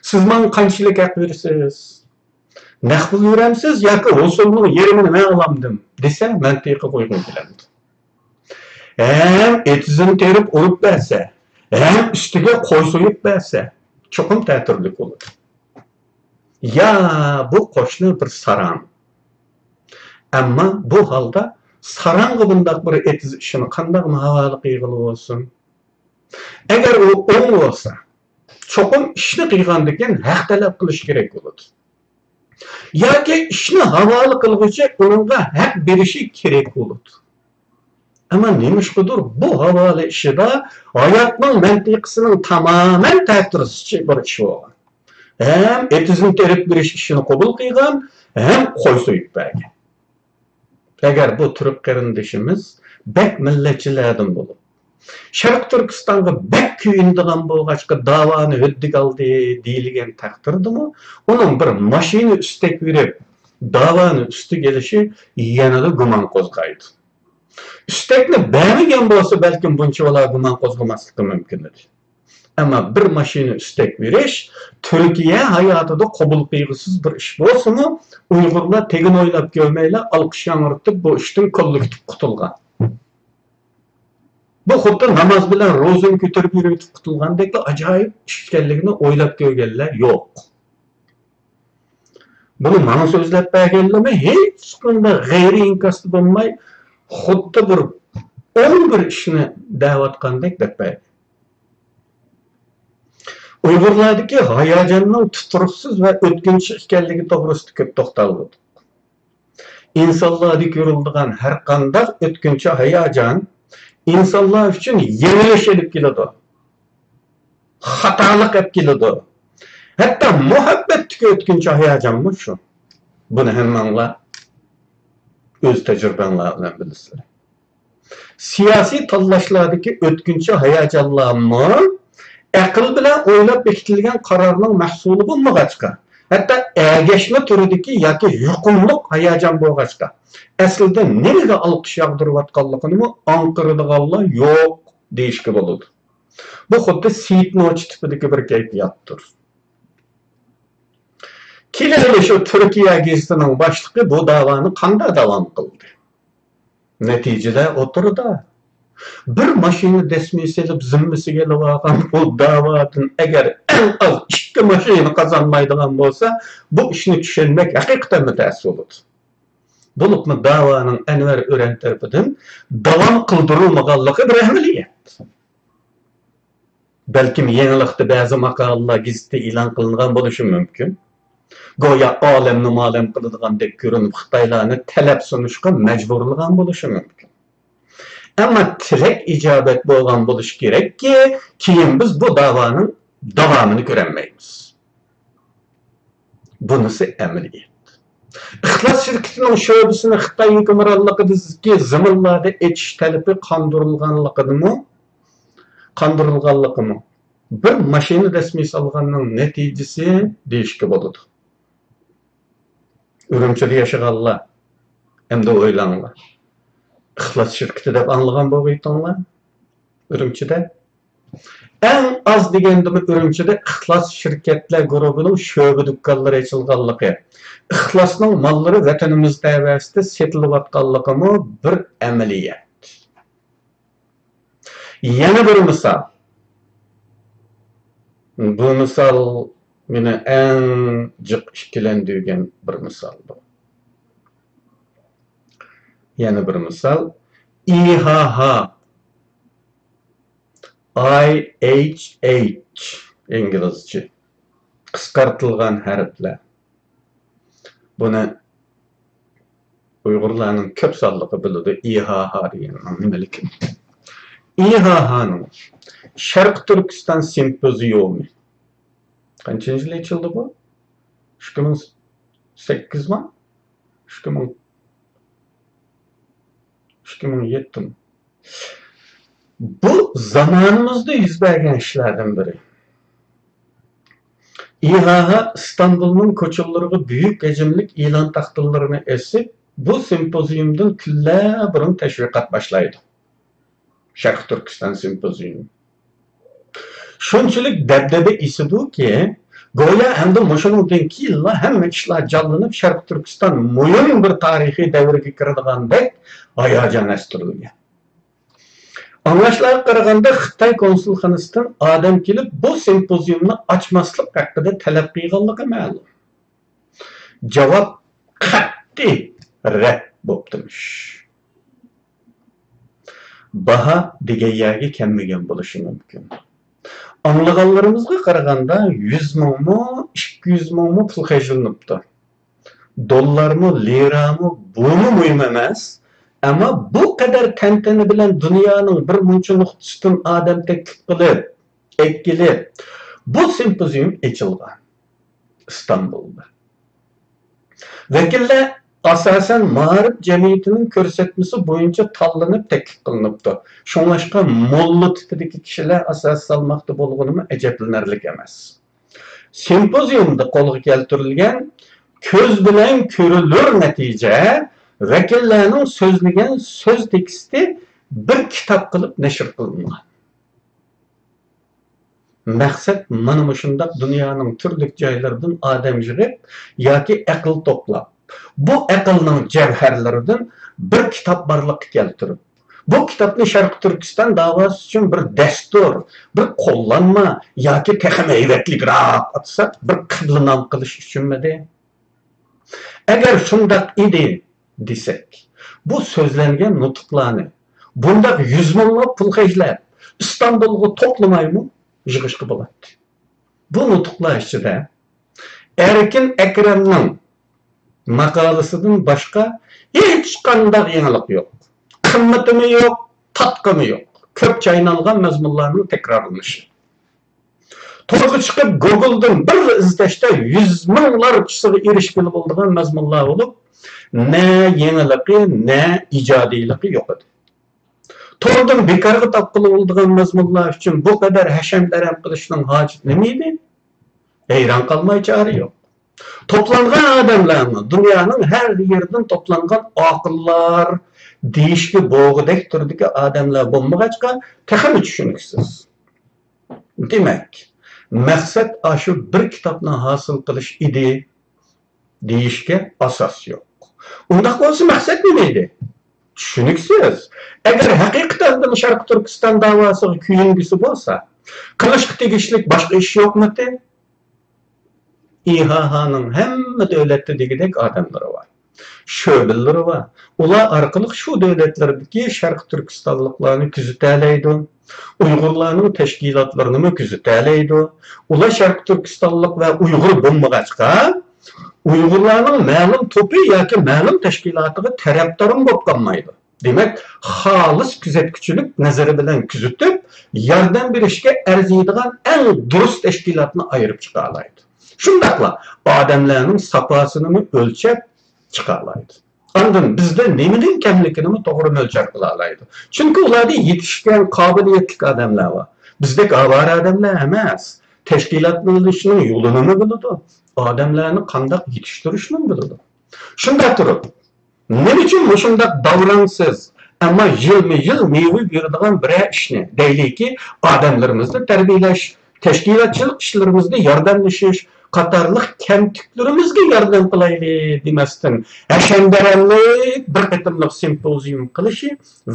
سىز ماڭا قانچىلىك ھەق بېرىسىز؟ نەق پۇل بېرەمسىز ياكى ھوسۇلنىڭ يېرىمىنى مەن ئالامدىم؟ دېسە، مەنتىقىغا ئۇيغۇن كېلەمدۇ؟ ھەم ئېتىزىنى تېرىپ ئۇرۇپ بەرسە، ھەم ئۈستىگە قوي سويۇپ بەرسە، چوقۇم تەتۈرلۈك بولىدۇ. يا بۇ قوشنا بىر ساراڭ. ئەمما بۇ ھالدا ساراڭغا بۇنداق بىر ئېتىز ئىشىنى قانداقمۇ ھاۋالە قىلغىلى بولسۇن؟ ئەگەر ئۇ ئوڭ بولسا، چوقۇم ئىشنى قىلغاندىن كېيىن ھەق تەلەپ قىلىش كېرەك بولىدۇ. ياكى ئىشنى ھاۋالە قىلغۇچى ئۇنىڭغا ھەق بېرىشى كېرەك بولىدۇ. ئەمما نېمىشقىدۇر بۇ ھاۋالە ئىشىدا ھاياتنىڭ مەنتىقىسىنىڭ تامامەن تەتۈرىسىچە بىر ئىش بولغان. ھەم ئېتىزنى تېرىپ بېرىش ئىشىنى قوبۇل قىلغان، ھەم قوي سويۇپ بەرگەن. ئەگەر بۇ تۈرك قېرىندىشىمىز بەك مىللەتچىلەردىن بولۇپ، شەرقىي تۈركىستانغا بەك كۆيۈنىدىغان بولغاچقا داۋانى ھۆددىگە ئالدى دېيىلگەن تەقدىردىمۇ، ئۇنىڭ بىر ماشىنا ئۈستەك بېرىپ داۋانى ئۈستىگە ئېلىشى يەنىلا گۇمان قوزغايدۇ. ئۈستەكنى بەرمىگەن بولسا، بەلكىم بۇنچىۋالا گۇمان قوزغىماسلىقى مۇمكىن ئىدى. ئەمما بىر ماشىنا ئۈستەك بېرىش تۈركىيە ھاياتىدا قوبۇل قىلغۇسىز بىر ئىش بولسىمۇ، ئۇيغۇرلار تېگىنى ئويلاپ كۆرمەيلا ئالقىش ياڭرىتىپ، بۇ ئىشتىن كوللېكتىپ قۇتۇلغان. بۇ خۇددى ناماز بىلەن روزىنى كۆتۈرۈپ يۈرۈۋېتىپ قۇتۇلغاندەكلا ئاجايىپ ئىش ئىكەنلىكىنى ئويلاپ كۆرگەنلەر يوق. بۇنى ماڭا سۆزلەپ بەرگەنلىرىمۇ ھېچقانداق غەيرىي ئىنكاستا بولماي، خۇددى بىر ئوڭ بىر ئىشنى دەۋاتقاندەك دەپ بەردى. ئۇيغۇرلاردىكى ھاياجاننىڭ تۇتۇرۇقسىز ۋە ئۆتكۈنچى ئىكەنلىكى توغرىسىدا كۆپ توختالدۇق. ئىنسانلاردا كۆرۈلىدىغان ھەرقانداق ئۆتكۈنچى ھاياجان ئىنسانلار ئۈچۈن يېڭىلىش ئېلىپ كېلىدۇ. خاتالىق ئەپ كېلىدۇ. ھەتتا مۇھەببەتتىكى ئۆتكۈنچى ھاياجانمۇ شۇ. بۇنى ھەممەڭلار ئۆز تەجرىبەڭلار بىلەن بىلىسىلەر. سىياسىي تاللاشلاردىكى ئۆتكۈنچى ھاياجانلارمۇ ئەقىل بىلەن ئويلاپ بېكىتىلگەن قارارنىڭ مەھسۇلى بولمىغاچقا، ھەتتا ئەگەشمە تۈرىدىكى ياكى يۇقۇملۇق ھاياجان بولغاچقا، ئەسلىدە نېمىگە ئالقىش ياغدۇرۇۋاتقانلىقىنىمۇ ئاڭقىرىدىغانلار يوق دېيىشكە بولىدۇ. بۇ خۇددى سېيىت نوچى تىپىدىكى بىر كەيپىياتتۇر. كېلەيلى شۇ تۈركىيە گېزىتىنىڭ باشلىقى بۇ داۋانى قانداق داۋام قىلدى؟ نەتىجىدە ئوتتۇرىدا. بىر ماشىنا دەسمىيە سېلىپ زىممىسىگە ئېلىۋالغان بۇ داۋادىن ئەگەر ئەڭ ئاز ئىككى ماشىنا قازانمايدىغان بولسا، بۇ ئىشنى چۈشەنمەك ھەقىقەتەنمۇ تەس بولىدۇ. بولۇپمۇ داۋانىڭ ئەنۋەر ئۆرەن تەرىپىدىن داۋام قىلدۇرۇلمىغانلىقى بىر ئەمەلىيەت. بەلكىم يېڭىلىقتا بەزى ماقالىلەر گېزىتتە ئېلان قىلىنغان بولۇشى مۇمكىن. گويا ئالەمنى مالەم قىلىدىغاندەك كۆرۈنۈپ، خىتايلارنى تەلەپ سۇنۇشقا مەجبۇرلىغان بولۇشى مۇمكىن. ئەمما تىلەك ئىجابەت بولغان بولۇشى كېرەككى، كېيىن بىز بۇ داۋانىڭ داۋامىنى كۆرەلمەيمىز. بۇنىسى ئەمەلىيەت. ئىخلاس شىركىتىنىڭ شۆبىسىنى خىتاي ھۆكۈمرانلىقىدىكى زېمىنلاردا ئېچىش تەلىپى قاندۇرۇلغانلىقىدىمۇ، قاندۇرۇلغانلىقىمۇ بىر ماشىنا دەسمىيە سالغاننىڭ نەتىجىسى دېيىشكە بولىدۇ. ئۈرۈمچىدە ياشىغانلار، ئەمدى ئويلاڭلار. ئىخلاس شىركىتى دەپ ئاڭلىغان بولغىيتىڭلار ئۈرۈمچىدە. ئەڭ ئاز دېگەندىمۇ ئۈرۈمچىدە ئىخلاس شىركەتلەر گۇرۇپىنىڭ شۆبە دۇكانلىرى ئېچىلغانلىقى، ئىخلاسنىڭ ماللىرى ۋەتىنىمىز تەۋەسىدە سېتىلىۋاتقانلىقىمۇ بىر ئەمەلىيەت. يەنە بىر مىسال. بۇ مىسال مېنى ئەڭ جىق ئىككىلەندۈرگەن بىر مىسال بۇ. يەنە بىر مىسال. ئىھاھا، ئاي ئېيچ ئېيچ، ئىنگلىزچە، قىسقارتىلغان ھەرپلەر. بۇنى ئۇيغۇرلارنىڭ كۆپ سانلىقى بىلىدۇ، ئىھاھا دېگەننىڭ نېمىلىكىنى. ئىھاھانىڭ شەرقىي تۈركىستان سىمپوزىيۇمى. قانچىنچى يىلى ئېچىلدى بۇ؟ ئىككى مىڭ سەككىزمۇ؟ ئىككى مىڭ، ئىككى مىڭ يەتتىمۇ؟ بۇ زامانىمىزدا يۈز بەرگەن ئىشلاردىن بىرى. ئىھاھا ئىستانبۇلنىڭ كوچىلىرىغا بۈيۈك ھەجىملىك ئېلان تاختىلىرىنى ئېسىپ، بۇ سىمپوزىيۇمدىن كۈنلەر بۇرۇن تەشۋىقات باشلايدۇ. شەرقىي تۈركىستان سىمپوزىيۇمى. شۇنچىلىك دەبدەبە ئېسىدۇكى، گويا ئەمدى مۇشۇنىڭدىن كېيىنلا ھەممە ئىشلار جانلىنىپ، شەرقىي تۈركىستان مۇھىم بىر تارىخىي دەۋرگە كىرىدىغاندەك ھاياجان ئۆستۈرۈلگەن. ئاڭلاشلارغا قارىغاندا، خىتاي كونسۇلخانىسىدىن ئادەم كېلىپ، بۇ سىمپوزىيۇمنى ئاچماسلىق ھەققىدە تەلەپ قىلغانلىقى مەلۇم. جاۋاب قەتئىي رەت بوپتىمىش. باھا دېگەن يەرگە كەلمىگەن بولۇشى مۇمكىن. ئاڭلىغانلىرىمىزغا قارىغاندا، يۈز مىڭمۇ، ئىككى يۈز مىڭمۇ پۇل خەجلىنىپتۇ. دوللارمۇ، لىرامۇ، بۇمۇ مۇھىم ئەمەس. ئەمما بۇ قەدەر تەنتەنە بىلەن دۇنيانىڭ بىر مۇنچە نۇقتىسىدىن ئادەم تەكلىپ قىلىپ، ئەكېلىپ، بۇ سىمپوزىيۇم ئېچىلغان ئىستانبۇلدا. ۋەكىللەر ئاساسەن مائارىپ جەمئىيىتىنىڭ كۆرسەتمىسى بويىچە تاللىنىپ تەكلىپ قىلىنىپتۇ. شۇڭلاشقا موللا تىپىدىكى كىشىلەر ئاساس سالماقتا بولغىنىمۇ ئەجەبلىنەرلىك ئەمەس. سىمپوزىيۇمدا قولغا كەلتۈرۈلگەن كۆز بىلەن كۆرۈلۈر نەتىجە، ۋەكىللەرنىڭ سۆزلىگەن سۆز تېكىستى بىر كىتاب قىلىپ نەشر قىلىنغان. مەقسەت مانا مۇشۇنداق دۇنيانىڭ تۈرلۈك جايلىرىدىن ئادەم يىغىپ ياكى ئەقىل توپلاپ، بۇ ئەقىلنىڭ جەۋھەرلىرىدىن بىر كىتاب بارلىققا كەلتۈرۈپ، بۇ كىتابنى شەرقىي تۈركىستان داۋاسى ئۈچۈن بىر دەستۇر، بىر قوللانما ياكى تېخىمۇ ھەيۋەتلىكرەك ئاتىساق، بىر قىبلە نام قىلىش ئۈچۈنمىدى؟ ئەگەر شۇنداق ئىدى دېسەك، بۇ سۆزلەنگەن نۇتۇقلارنى بۇنداق يۈز مىڭلاپ پۇل خەجلەپ، ئىستانبۇلغا توپلىمايمۇ يىغىشقا بولاتتى. بۇ نۇتۇقلار ئىچىدە ئەركىن ئەكرەمنىڭ ماقالىسىدىن باشقا ھېچقانداق يېڭىلىق يوق. قىممىتىمۇ يوق، تاتقىمۇ يوق. كۆپ چاينالغان مەزمۇنلارنىڭ تەكرارلىنىشى. تورغا چىقىپ، گوگلدىن بىر ئىزدەشتە يۈز مىڭلارچىسىغا ئېرىشكىلى بولىدىغان مەزمۇنلار بولۇپ، نە يېڭىلىقى، نە ئىجادىيلىقى يوق ئىدى. توردىن بىكارغا تاپقىلى بولىدىغان مەزمۇنلار ئۈچۈن بۇ قەدەر ھەشەم-دەرەم قىلىشنىڭ ھاجىتى نېمە ئىدى؟ ھەيران قالماي چارە يوق. توپلانغان ئادەملەرمۇ، دۇنيانىڭ ھەر يېرىدىن توپلانغان ئاقىللار دېيىشكە بوغۇدەك تۈردىكى ئادەملەر بولمىغاچقا، تېخىمۇ چۈشىنىكسىز. دېمەك، مەقسەت ئاشۇ بىر كىتابنى ھاسىل قىلىش ئىدى دېيىشكە ئاساس يوق. ئۇنداق بولسا مەقسەت نېمە ئىدى؟ چۈشىنىكسىز. ئەگەر ھەقىقەتەن شەرقىي تۈركىستان داۋاسىغا كۆيۈنگۈسى بولسا، قىلىشقا تېگىشلىك باشقا ئىش يوقمىتى؟ ئىھاھانىڭ ھەممە دۆلەتتە دېگۈدەك ئادەملىرى بار. شۆبىلىرى بار. ئۇلار ئارقىلىق شۇ دۆلەتلەردىكى شەرقىي تۈركىستانلىقلارنى كۆزىتەلەيدۇ. ئۇيغۇرلارنىڭ تەشكىلاتلىرىنىمۇ كۆزىتەلەيدۇ. ئۇلار شەرقىي تۈركىستانلىق ۋە ئۇيغۇر بولمىغاچقا، ئۇيغۇرلارنىڭ مەلۇم توپى ياكى مەلۇم تەشكىلاتىغا تەرەپدارمۇ بولۇپ قالمايدۇ. دېمەك، خالىس كۆزەتكۈچىلىك نەزىرى بىلەن كۆزىتىپ، ياردەم بېرىشكە ئەرزىيدىغان ئەڭ دۇرۇس تەشكىلاتنى ئايرىپ چىقالايدۇ. شۇنداقلا ئادەملەرنىڭ ساپاسىنىمۇ ئۆلچەپ چىقالايدۇ. ئاندىن بىزدە نېمىدىن كەملىكىنىمۇ توغرا مۆلچەر قىلالايدۇ. چۈنكى ئۇلاردا يېتىشكەن قابىلىيەتلىك ئادەملەر بار. بىزدەك ئاۋارە ئادەملەر ئەمەس. تەشكىلاتلىنىشنىڭ يولىنىمۇ بىلىدۇ. ئادەملەرنى قانداق يېتىشتۈرۈشنىمۇ بىلىدۇ. شۇنداق تۇرۇپ، نېمە ئۈچۈن مۇشۇنداق داۋراڭسىز، ئەمما يىلمۇ يىل مېۋە بېرىدىغان بىرەر ئىشنى، دەيلىكى، ئادەملىرىمىزنى تەربىيەلەش، تەشكىلاتچىلىق ئىشلىرىمىزدا ياردەملىشىش قاتارلىق كەمتۈكلىرىمىزگە ياردەم قىلايلى دېمەستىن، ھەشەمدەرەملىك بىر قېتىملىق سىمپوزىيۇم قىلىشى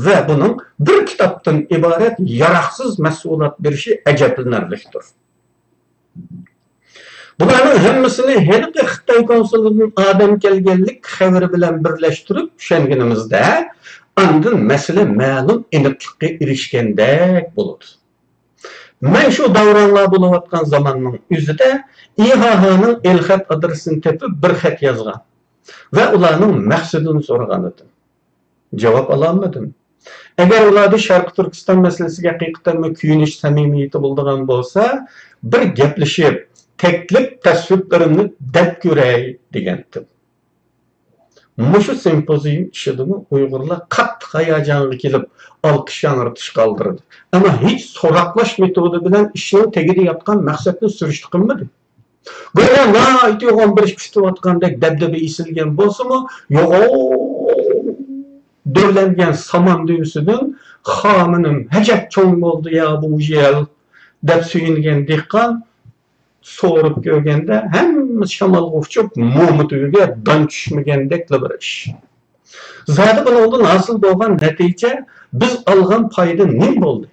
ۋە بۇنىڭ بىر كىتابتىن ئىبارەت ياراقسىز مەھسۇلات بېرىشى ئەجەبلىنەرلىكتۇر. بۇلارنىڭ ھەممىسىنى ھېلىقى خىتاي كونسۇلىدىن ئادەم كەلگەنلىك خەۋىرى بىلەن بىرلەشتۈرۈپ چۈشەنگىنىمىزدە، ئاندىن مەسىلە مەلۇم ئېنىقلىققا ئېرىشكەندەك بولىدۇ. مەن شۇ داۋراڭلار بولۇۋاتقان زاماننىڭ ئۆزىدە ئىھاھانىڭ ئېلخەت ئادرېسىنى تېپىپ، بىر خەت يازغان ۋە ئۇلارنىڭ مەقسىتىنى سورىغان ئىدىم. جاۋاب ئالالمىدىم. ئەگەر ئۇلاردا شەرقىي تۈركىستان مەسىلىسىگە ھەقىقەتەنمۇ كۆيۈنۈش سەمىمىيىتى بولىدىغان بولسا، بىر گەپلىشىپ، تەكلىپ تەسۋىپلىرىمنى دەپ كۆرەي، دېگەنتىم. مۇشۇ سىمپوزىيۇم ئىچىدىمۇ ئۇيغۇرلار قاتتىق ھاياجانغا كېلىپ، ئالقىش ياڭرىتىش قالدۇردى. ئەمما ھېچ سوراقلاش مېتودى بىلەن ئىشنىڭ تېگىدە ياتقان مەقسەتنى سۈرۈشتە قىلمىدى. گويا ناھايىتى يوغان بىر ئىش كۈتۈۋاتقاندەك دەبدەبە ئېسىلگەن بولسىمۇ، يوغان دۆۋىلەنگەن سامان دۆۋىسىدىن، «خامىنىم، ھەجەپ چوڭ بولدى يا بۇ يىل» دەپ سۆيۈنگەن دېھقان سورۇپ كۆرگەندە، ھەممىسى شامالغا ئۇچۇپ، موما تۈۋىگە دان چۈشمىگەندەكلا بىر ئىش. زادى بۇنىڭدىن ھاسىل بولغان نەتىجە، بىز ئالغان پايدا نېمە بولدى؟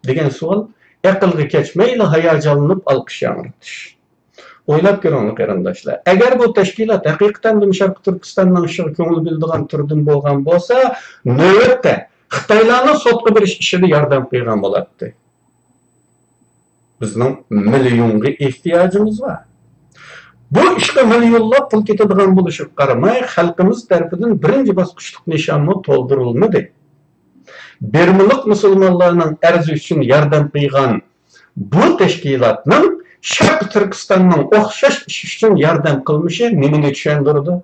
دېگەن سوئال ئەقىلگە كەچمەيلا ھاياجانلىنىپ ئالقىش ياڭرىتىش. ئويلاپ كۆرۈڭلار قېرىنداشلار، ئەگەر بۇ تەشكىلات ھەقىقەتەن شەرقىي تۈركىستاننىڭ ئىشىغا كۆڭۈل بۆلىدىغان تۈردىن بولغان بولسا، نۆۋەتتە خىتايلارنى سوتقا بېرىش ئىشىدا ياردەم قىلغان بولاتتى. بىزنىڭ مىليونغا ئېھتىياجىمىز بار. بۇ ئىشقا مىليونلاپ پۇل كېتىدىغان بولۇشىغا قارىماي، خەلقىمىز تەرىپىدىن بىرىنچى باسقۇچلۇق نىشانمۇ تولدۇرۇلمىدى. بىرمىلىق مۇسۇلمانلارنىڭ ئەرزى ئۈچۈن ياردەم قىلغان بۇ تەشكىلاتنىڭ شەرقىي تۈركىستاننىڭ ئوخشاش ئىش ئۈچۈن ياردەم قىلمىشى نېمىنى چۈشەندۈرىدۇ؟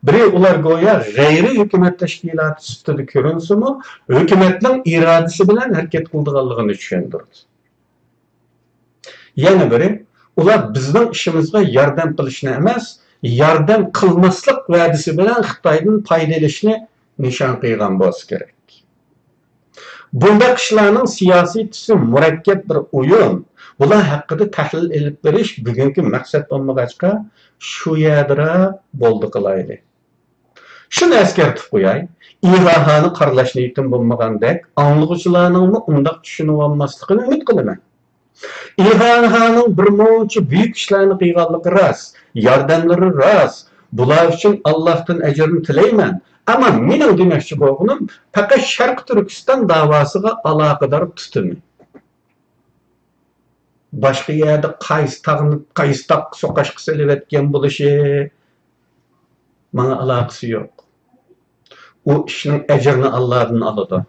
بىرى، ئۇلار گويا غەيرىي ھۆكۈمەت تەشكىلاتى سۈپىتىدە كۆرۈنسىمۇ، ھۆكۈمەتنىڭ ئىرادىسى بىلەن ھەرىكەت قىلىدىغانلىقىنى چۈشەندۈرىدۇ. يەنە بىرى، ئۇلار بىزنىڭ ئىشىمىزغا ياردەم قىلىشنى ئەمەس، ياردەم قىلماسلىق ۋەدىسى بىلەن خىتايدىن پايدا ئېلىشنى نىشان قىلغان بولسا كېرەك. بۇنداق ئىشلارنىڭ سىياسىي تۈسى مۇرەككەپ بىر ئويۇن. بۇلار ھەققىدە تەھلىل ئېلىپ بېرىش بۈگۈنكى مەقسەت بولمىغاچقا، شۇ يەردىلا بولدى قىلايلى. شۇنى ئەسكەرتىپ قوياي، ئىھاھانى قارىلاش نىيىتىم بولمىغاندەك، ئاڭلىغۇچىلارنىڭمۇ ئۇنداق چۈشىنىۋالماسلىقىنى ئۈمىد قىلىمەن. ئىھاھانىڭ بىر مۇنچە بۈيۈك ئىشلارنى قىلغانلىقى راست، ياردەملىرى راست، بۇلار ئۈچۈن ئاللاھتىن ئەجىرنى تىلەيمەن. ئەمما مېنىڭ دېمەكچى بولغىنىم، پەقەت شەرقىي تۈركىستان داۋاسىغا ئالاقىدار تۇتۇمى. باشقا يەردە قايسى تاغنى قايسى تاغقا سوقاشقا سېلىۋەتكەن بولۇشى ماڭا ئالاقىسى يوق. ئۇ ئىشنىڭ ئەجرىنى ئاللادىن ئالىدۇ.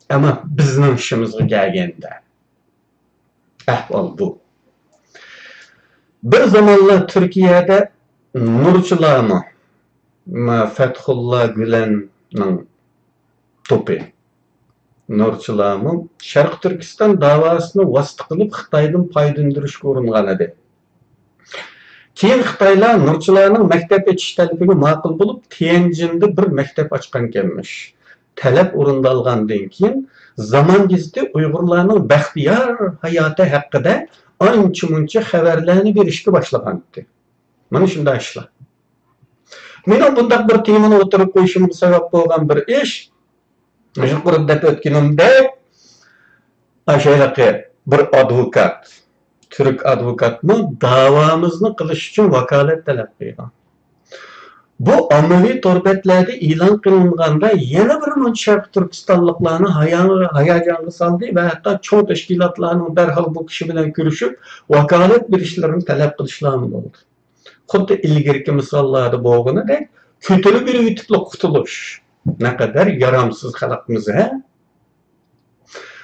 ئەمما بىزنىڭ ئىشىمىزغا كەلگەندە، ئەھۋال بۇ. بىر زامانلار تۈركىيەدە نۇرچىلامۇ، ما، فەتھۇللا گۈلەننىڭ توپى، نۇرچىلامۇ شەرقىي تۈركىستان داۋاسىنى ۋاسىتە قىلىپ خىتايدىن پايدىلىندۇرۇشقا ئۇرۇنغان ئىدى. كېيىن خىتايلار نۇرچىلانىڭ مەكتەپ ئېچىش تەلىپىگە ماقۇل بولۇپ، تيەنجىندە بىر مەكتەپ ئاچقانكەنمىش. تەلەپ ئورۇندالغاندىن كېيىن، زامان گېزىتى ئۇيغۇرلارنىڭ بەختىيار ھاياتى ھەققىدە ئانچە-مۇنچە خەۋەرلەرنى بېرىشكە باشلىغانىدى. مانا شۇنداق ئىشلار. مېنىڭ بۇنداق بىر تېمىنى ئوتتۇرىغا قويۇشۇمغا سەۋەب بولغان بىر ئىش، يۇقىرىدا دەپ ئۆتكىنىمدەك، ئاشۇ ھېلىقى بىر ئادۋوكات، تۈرك ئادۋوكاتمۇ داۋامىزنى قىلىش ئۈچۈن ۋاكالەت تەلەپ قىلغان. بۇ ئاممىۋى تور بەتلەردە ئېلان قىلىنغاندا، يەنە بىر مۇنچە شەرقىي تۈركىستانلىقلارنى ھايا-، ھاياجانغا سالدى ۋە ھەتتا چوڭ تەشكىلاتلارنىڭ دەرھال بۇ كىشى بىلەن كۆرۈشۈپ، ۋاكالەت بېرىشلىرىنى تەلەپ قىلىشلارمۇ بولدى. خۇددى ئىلگىرىكى مىساللاردا بولغىنىدەك، كۆتۈرۈپ بېرىۋېتىپلا قۇتۇلۇش. نەقەدەر يارامسىز خەلقمىز، ھە؟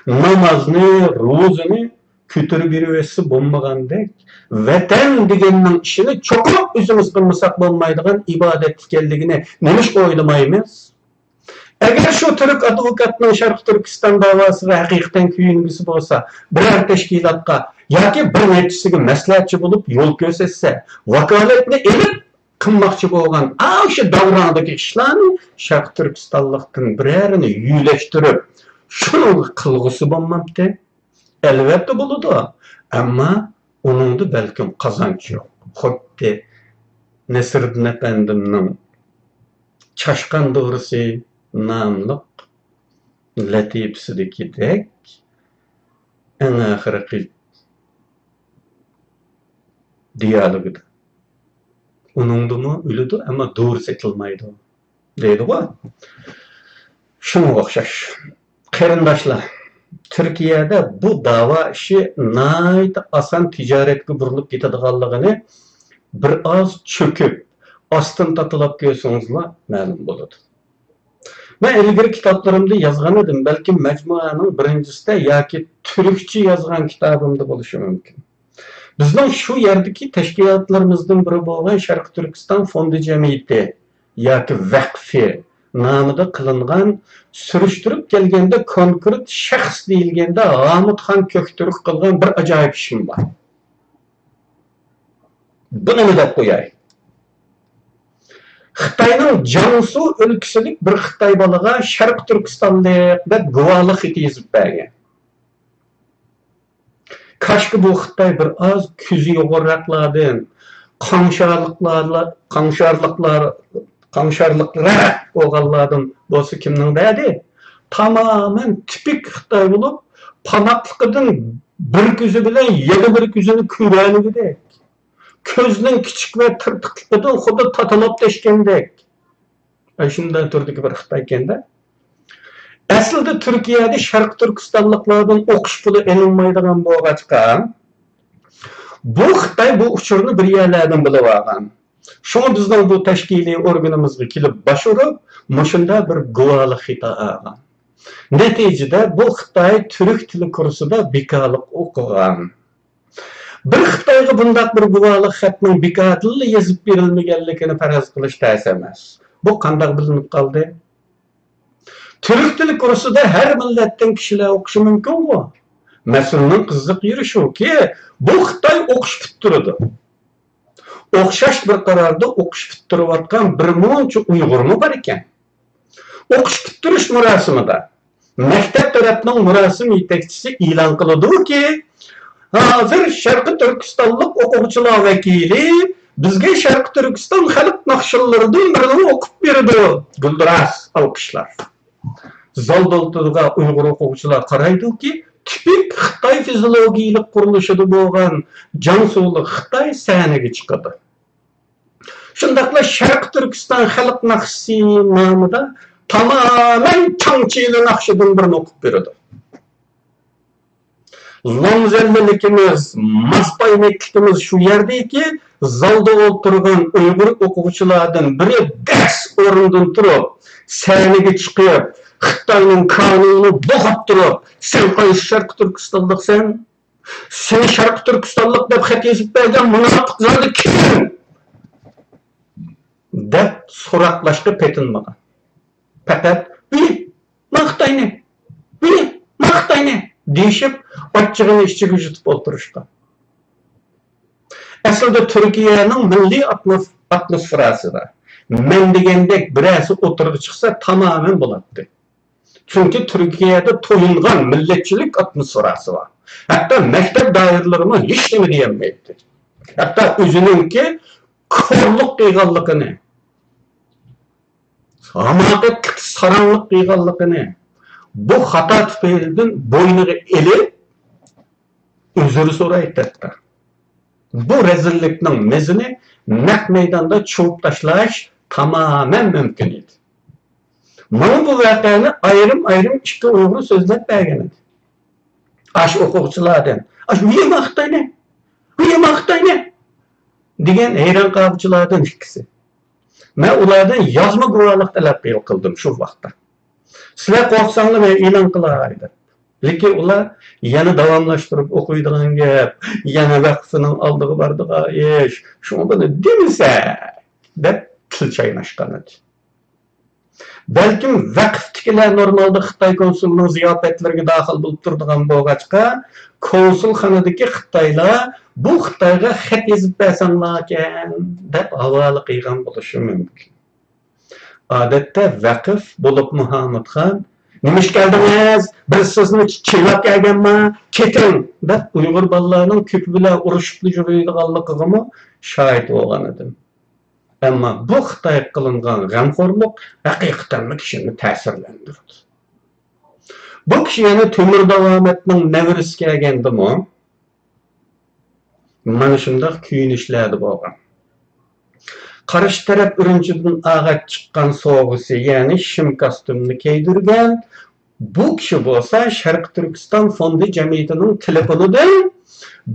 نامازنى، روزىنى كۆتۈرۈپ بېرىۋەتسە بولمىغاندەك، ۋەتەن دېگەننىڭ ئىشىنى چوقۇم ئۆزىمىز قىلمىساق بولمايدىغان ئىبادەت ئىكەنلىكىنى نېمىشقا ئويلىمايمىز؟ ئەگەر شۇ تۈرك ئادۋوكاتنىڭ شەرقىي تۈركىستان داۋاسىغا ھەقىقەتەن كۆيۈنگۈسى بولسا، بىرەر تەشكىلاتقا ياكى بىر نەچچىسىگە مەسلىھەتچى بولۇپ يول كۆرسەتسە، ۋاكالەتنى ئېلىپ، قىلماقچى بولغان ئاشۇ داۋراڭدىكى ئىشلارنى شەرقىي تۈركىستانلىقتىن بىرەرىنى يۆلەشتۈرۈپ، شۇنىڭغا قىلغۇسى بولمامتى؟ ئەلۋەتتە بولىدۇ، ئەمما ئۇنىڭدا بەلكىم قازانچ يوق. خۇددى نەسىردىن ئەپەندىمنىڭ چاشقان دورىسى ناملىق لەتىپىسىدىكىدەك ئەڭ ئاخىرقى دىيالوگىدا. ئۇنىڭدىمۇ ئۆلىدۇ، ئەمما دورىسى ئېتىلمايدۇ، دەيدىغۇ. شۇنىڭغا ئوخشاش. قېرىنداشلار، تۈركىيەدە بۇ داۋا ئىشى ناھايىتى ئاسان تىجارەتكە بۇرۇلۇپ كېتىدىغانلىقىنى بىر ئاز چۆكۈپ، ئاستىن تاتىلاپ كۆرسىڭىزلا مەلۇم بولىدۇ. مەن ئىلگىرى كىتابلىرىمدا يازغان ئىدىم، بەلكىم مەجمۇئەنىڭ بىرىنچىسىدە ياكى تۈركچە يازغان كىتابىمدا بولۇشى مۇمكىن. بىزنىڭ شۇ يەردىكى تەشكىلاتلىرىمىزدىن بىرى بولغان شەرقىي تۈركىستان فوندى جەمئىيىتى ياكى ۋەقفى نامىدا قىلىنغان، سۈرۈشتۈرۈپ كەلگەندە كونكرېت شەخس دېيىلگەندە ھامۇتخان كۆكتۈرك قىلغان بىر ئاجايىپ ئىشىم بار. بۇنىمۇ دەپ قوياي. خىتاينىڭ جياڭسۇ ئۆلكىسىلىك بىر خىتاي بالىغا شەرقىي تۈركىستانلىق دەپ گۇۋاھلىق خېتى يېزىپ بەرگەن. كاشكى بۇ خىتاي بىر ئاز كۆزى يوغانراقلاردىن، قاڭشارلىقلار، قاڭشارلىقلار، قاڭشارلىقراق بولغانلاردىن بولسا كىمنىڭ دەردى؟ تامامەن تىپىك خىتاي بولۇپ، پاناقلىقىدىن بىر كۆزى بىلەن يەنە بىر كۆزىنى كۆرەلىگۈدەك. كۆزنىڭ كىچىك ۋە تىرتىقلىقىدىن خۇددى تاتىلاپ تەشكەندەك. ئەي، شۇنداق تۈردىكى بىر خىتايكەن-دە. ئەسلىدە تۈركىيەدە شەرقىي تۈركىستانلىقلاردىن ئوقۇش پۇلى ئېلىنمايدىغان بولغاچقا، بۇ خىتاي بۇ ئۇچۇرنى بىر يەرلەردىن بىلىۋالغان. شۇڭا بىزنىڭ بۇ تەشكىلىي ئورگىنىمىزغا كېلىپ باش ئۇرۇپ، مۇشۇنداق بىر گۇۋاھلىق خېتى ئالغان. نەتىجىدە بۇ خىتاي تۈرك تىلى كۇرسىدا بىكارلىق ئوقۇغان. بىر خىتايغا بۇنداق بىر گۇۋاھلىق خەتنىڭ بىكاردىنلا يېزىپ بېرىلمىگەنلىكىنى پەرەز قىلىش تەس ئەمەس. بۇ قانداق بىلىنىپ قالدى؟ تۈرك تىلى كۇرسىدا ھەر مىللەتتىن كىشىلەر ئوقۇشى مۇمكىنغۇ؟ مەسىلىنىڭ قىزىق يېرى شۇكى، بۇ خىتاي ئوقۇش پۈتتۈرىدۇ. ئوخشاش بىر قاراردا ئوقۇش پۈتتۈرۈۋاتقان بىر مۇنچە ئۇيغۇرمۇ بار ئىكەن. ئوقۇش پۈتتۈرۈش مۇراسىمىدا مەكتەپ تەرەپنىڭ مۇراسىم يېتەكچىسى ئېلان قىلىدۇكى، ھازىر شەرقىي تۈركىستانلىق ئوقۇغۇچىلار ۋەكىلى بىزگە شەرقىي تۈركىستان خەلق ناخشىلىرىدىن بىرىنى ئوقۇپ بېرىدۇ. گۈلدۈراس ئالقىشلار. زالدا ئولتۇرغان ئۇيغۇر ئوقۇغۇچىلار قارايدۇكى، تىپىك خىتاي فىزىئولوگىيىلىك قۇرۇلۇشىدا بولغان جياڭسۇلۇق خىتاي سەھنىگە چىقىدۇ. شۇنداقلا شەرقىي تۈركىستان خەلق ناخشىسى نامىدا تامامەن چاڭچىلى ناخشىدىن بىرنى ئوقۇپ بېرىدۇ. لوڭزەللىلىكىمىز، ماس پاينەكلىكىمىز شۇ يەردىكى، زالدا ئولتۇرغان ئۇيغۇر ئوقۇغۇچىلاردىن بىرى دەس ئورنىدىن تۇرۇپ، سەھنىگە چىقىپ، خىتاينىڭ كانىيىنى بوغۇپ تۇرۇپ، سەن قايسى شەرقىي تۈركىستانلىقسەن؟ سېنى شەرقىي تۈركىستانلىق دەپ خەت يېزىپ بەرگەن مۇناپىق زادى كىم؟ دەپ سوراقلاشقا پېتىنمىغان. پەقەت، ۋىي، ماختاينى، ۋىي، ماختاينى دېيىشىپ، ئاچچىقىنى ئىچىگە يۇتۇپ ئولتۇرۇشقان. ئەسلىدە تۈركىيەنىڭ مىللىي ئاتموس-، ئاتموسفېراسىدا مەن دېگەندەك بىرەرسى ئوتتۇرىغا چىقسا تامامەن بولاتتى. چۈنكى تۈركىيەدە تويۇنغان مىللەتچىلىك ئاتموسفېراسى بار. ھەتتا مەكتەپ دائىرىلىرىمۇ ھېچنېمە دېيەلمەيتتى. ھەتتا ئۆزىنىڭكى كورلۇق قىلغانلىقىنى، ھاماقەتلىك ساراڭلىق قىلغانلىقىنى، بۇ خاتا تۈپەيلىدىن بوينىغا ئېلىپ، ئۆزرە سورايتتى. بۇ رەزىللىكنىڭ مېزىنى نەق مەيداندا چۇۋۇپ تاشلاش تامامەن مۇمكىن ئىدى. مانا بۇ ۋەقەنى ئايرىم-ئايرىم ئىككى ئۇيغۇر سۆزلەپ بەرگەن ئىدى. ئاش ئوقۇغۇچىلاردىن، ئاش ۋىي ماختاينى، ۋىي ماختاينى دېگەن ھەيران قالغۇچىلاردىن ئىككىسى. مەن ئۇلاردىن يازما گۇۋاھلىق تەلەپ قىلدىم شۇ ۋاقىتتا. سىلەر قورقساڭلار مەن ئېلان قىلاي دەپ. لېكىن ئۇلار يەنە داۋاملاشتۇرۇپ ئوقۇيدىغان گەپ، يەنە ۋەقفىنىڭ ئالدىغا بارىدىغان ئىش، شۇڭا بۇنى دېمىسەك دەپ تىل چايناشقان ئىدى. بەلكىم ۋەقىفتىكىلەر نورمالدا خىتاي كونسۇلىنىڭ زىياپەتلىرىگە داخىل بولۇپ تۇرىدىغان بولغاچقا، كونسۇلخانىدىكى خىتايلار بۇ خىتايغا خەت يېزىپ بەرسەڭلاركەن دەپ ھاۋالە قىلغان بولۇشى مۇمكىن. ئادەتتە ۋەقىف، بولۇپمۇ ھامۇتخان، نېمە ئىش كەلدىڭىز؟ بىز سىزنى چېلىپ كەلگەنما؟ كېتىڭ! دەپ ئۇيغۇر بالىلارنىڭ كۆپى بىلەن ئۇرۇشۇپلا يۈرىدىغانلىقىغىمۇ شاھىت بولغان ئىدىم. ئەمما بۇ خىتايغا قىلىنغان غەمخورلۇق ھەقىقەتەنمۇ كىشىنى تەسىرلەندۈرىدۇ. بۇ كىشى يەنە تۆمۈر داۋامەتنىڭ نەۋرىسى كەلگەندىمۇ مانا شۇنداق كۆيۈنۈشلەردە بولغان. قارشى تەرەپ ئۈرۈمچىدىن ئاغاچ چىققان سوغىسى، يەنى شىم كاستيۇمنى كىيدۈرگەن. بۇ كىشى بولسا شەرقىي تۈركىستان فوندى جەمئىيىتىنىڭ تېلېفونىدىن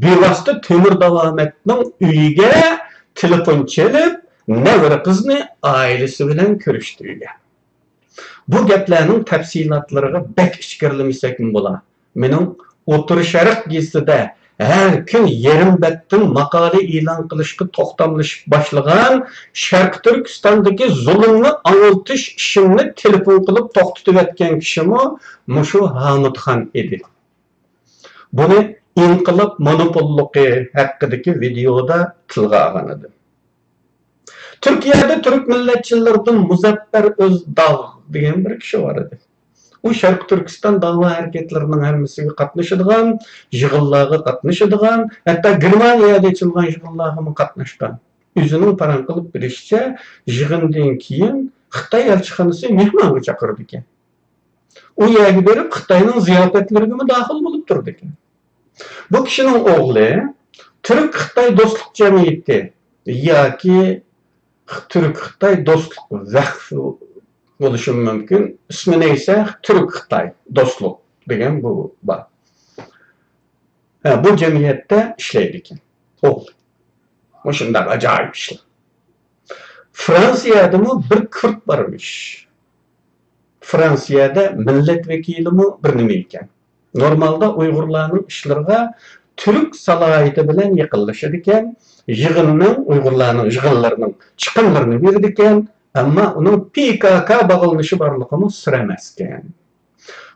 بىۋاسىتە تۆمۈر داۋامەتنىڭ ئۆيىگە تېلېفون چېلىپ، نەۋرە قىزنى ئائىلىسى بىلەن كۆرۈشتۈرگەن. بۇ گەپلەرنىڭ تەپسىلاتلىرىغا بەك ئىچكىرىلىمىسەكمۇ بولا. مېنىڭ ئوتتۇرا شەرق گېزىتىدە ھەر كۈن يېرىم بەتتىن ماقالە ئېلان قىلىشقا توختاملىشىپ باشلىغان شەرقىي تۈركىستاندىكى زۇلۇمنى ئاڭلىتىش ئىشىمنى تېلېفون قىلىپ توختىتىۋەتكەن كىشىمۇ مۇشۇ ھامۇتخان ئىدى. بۇنى ئىنقىلاب مونوپوللۇقى ھەققىدىكى ۋىدېيودا تىلغا ئالغان ئىدىم. تۈركىيەدە تۈرك مىللەتچىلىرىدىن مۇزەپپەر ئۆزداغ دېگەن بىر كىشى بار ئىدى. ئۇ شەرقىي تۈركىستان داۋا ھەرىكەتلىرىنىڭ ھەممىسىگە قاتنىشىدىغان، يىغىنلارغا قاتنىشىدىغان، ھەتتا گېرمانىيەدە ئېچىلغان يىغىنلارغىمۇ قاتناشقان. ئۆزىنىڭ پاراڭ قىلىپ بېرىشىچە، يىغىندىن كېيىن خىتاي ئەلچىخانىسى مېھمانغا چاقىرىدىكەن. ئۇ يەرگە بېرىپ، خىتاينىڭ زىياپەتلىرىگىمۇ داخىل بولۇپ تۇرىدىكەن. بۇ كىشىنىڭ ئوغلى تۈرك-خىتاي دوستلۇق جەمئىيىتى ياكى تۈرك-خىتاي دوستلۇق ۋەقفى بولۇشى مۇمكىن. ئىسمى نەيسە، تۈرك-خىتاي دوستلۇق دېگەن بۇ بار. ھە، بۇ جەمئىيەتتە ئىشلەيدىكەن ئوغلى. مۇشۇنداق ئاجايىپ ئىشلار. فرانسىيەدىمۇ بىر كۈرد بارمىش. فرانسىيەدە مىللەت ۋەكىلىمۇ بىر نېمە ئىكەن. نورمالدا ئۇيغۇرلارنىڭ ئىشلىرىغا تۈرك سالاھىيىتى بىلەن يېقىنلىشىدىكەن، يىغىننىڭ، ئۇيغۇرلارنىڭ يىغىنلىرىنىڭ چىقىملىرىنى بېرىدىكەن، ئەمما ئۇنىڭ پىكاكا باغلىنىشى بارلىقىمۇ سىر ئەمەسكەن.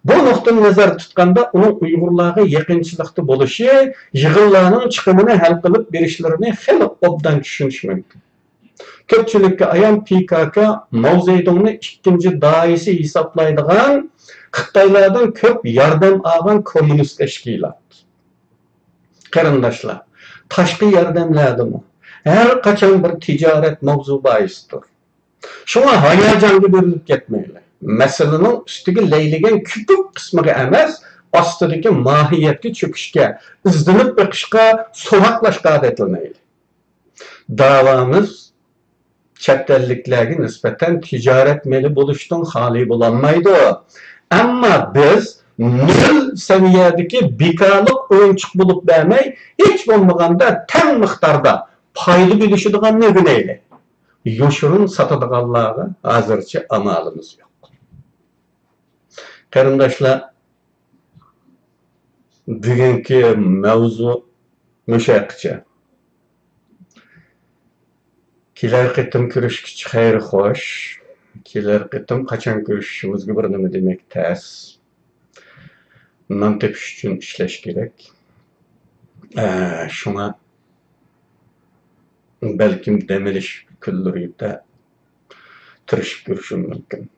بۇ نۇقتىدىن نەزەر تۇتقاندا، ئۇنىڭ ئۇيغۇرلارغا يېقىنچىلىقتا بولۇشى يىغىنلارنىڭ چىقىمىنى ھەل قىلىپ بېرىشلىرىنى خېلى ئوبدان چۈشىنىش مۇمكىن. كۆپچىلىككە ئايان، پىكاكا ماۋزېدۇڭنى ئىككىنچى داھىيسى ھېسابلايدىغان، خىتايلاردىن كۆپ ياردەم ئالغان كوممۇنىست تەشكىلات. قېرىنداشلار، تاشقى ياردەملەردىمۇ ھەر قاچان بىر تىجارەت ماۋزۇ باھىسىدۇر. شۇڭا ھاياجانغا بېرىلىپ كەتمەيلى. مەسىلىنىڭ ئۈستىگە لەيلىگەن كۆپۈك قىسمىغا ئەمەس، ئاستىدىكى ماھىيەتكە چۆكۈشكە، ئىزدىنىپ بېقىشقا، سوراقلاشقا ئادەتلىنەيلى. داۋامىز چەت ئەللىكلەرگە نىسبەتەن تىجارەت مېلى بولۇشتىن خالىي بولالمايدۇ. ئەمما بىز نۆل سەۋىيەدىكى بىكارلىق ئويۇنچۇق بولۇپ بەرمەي، ھېچ بولمىغاندا تەڭ مىقداردا پايدا بۆلۈشىدىغاننى ئۆگىنەيلى. يوشۇرۇن ساتىدىغانلارغا ھازىرچە ئامالىمىز يوق. قېرىنداشلار، بۈگۈنكى مەۋزۇ مۇشۇ ھەققىچە. كېلەر قېتىم كۆرۈشكىچە خەير خوش. كېلەر قېتىم قاچان كۆرۈشۈشىمىزگە بىر نېمە دېمەك تەس. نان تېپىش ئۈچۈن ئىشلەش كېرەك. ئە، شۇڭا بەلكىم دەم ئېلىش كۈنلىرىدە تىرىشىپ كۆرۈشۈم مۇمكىن.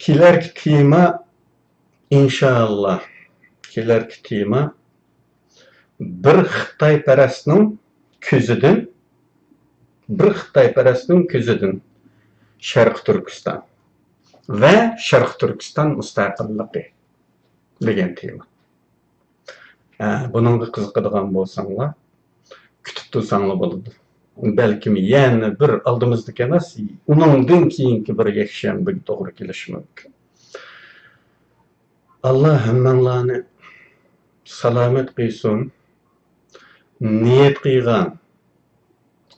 كېلەركى تېما، ئىنشائاللا، كېلەركى تېما بىر خىتايپەرەسنىڭ كۆزىدىن، بىر خىتايپەرەسنىڭ كۆزىدىن شەرقىي تۈركىستان ۋە شەرقىي تۈركىستان مۇستەقىللىقى دېگەن تېما. ھە، بۇنىڭغا قىزىقىدىغان بولساڭلار، كۈتۈپ تۇرساڭلار بولىدۇ. بەلكىم يەنە بىر ئالدىمىزدىكى ئەمەس، ئۇنىڭدىن كېيىنكى بىر يەكشەنبىگە توغرا كېلىشى مۇمكىن. ئاللا ھەممەڭلارنى سالامەت قىلسۇن. نىيەت قىلغان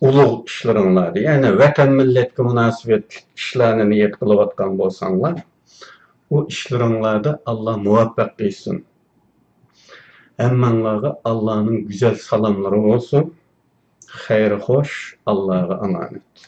ئۇلۇغ ئىشلىرىڭلاردا، يەنى ۋەتەن مىللەتكە مۇناسىۋەتلىك ئىشلارنى نىيەت قىلىۋاتقان بولساڭلار، ئۇ ئىشلىرىڭلاردا ئاللا مۇۋەپپەق قىلسۇن. ھەممەڭلارغا ئاللانىڭ گۈزەل سالاملىرى بولسۇن. خەير خوش، ئاللاغا ئامانەت.